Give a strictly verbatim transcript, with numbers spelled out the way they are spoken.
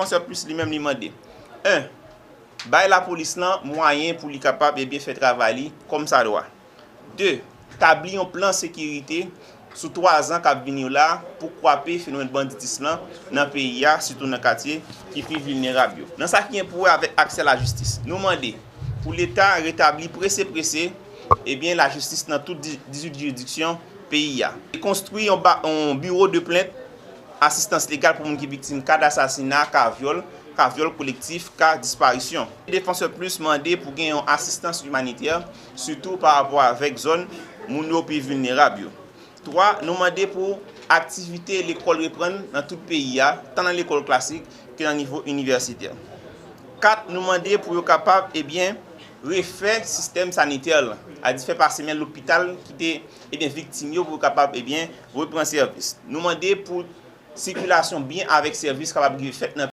Défenseur Plus li menm li mande, en, bay lapolis lan mwayen pou li kapab ebyen fè travay li kòm sa dwa. De, tabli yon plan sekirite sou twa zan k ap vini yo la pou kwape fenomèn banditis lan nan peyi a, sitou nan katye ki pi vilnerab yo. Nan sa ki gen pou wè avèk aksè lajistis, nou mande pou Leta retabli prese prese ebyen lajistis nan tout dizuit jiridiksyon peyi a. Konstwi yon, yon biwo de plent, asistans legal pou moun ki viktim ka dasasina, ka vyòl, ka vyòl kolektif, ka disparisyon. Défenseur Plus mande pou gen yon asistans imanitè, sitou pa rapò avèk zòn moun yo pi vilnerab yo. Twa, nou mande pou aktivite lekòl reprann nan tout peyi a, tan nan lekòl klasik ke nan nivo inivèsitè. Kat, nou mande pou yo kapab ebyen refè sistèm sanitè lan, a di fè pase men lopital ki te ebyen viktim yo pou yo kapab ebyen repran sèvis. Nou mande pou sikilasyon byen avèk sèvis kapab rive fèt nan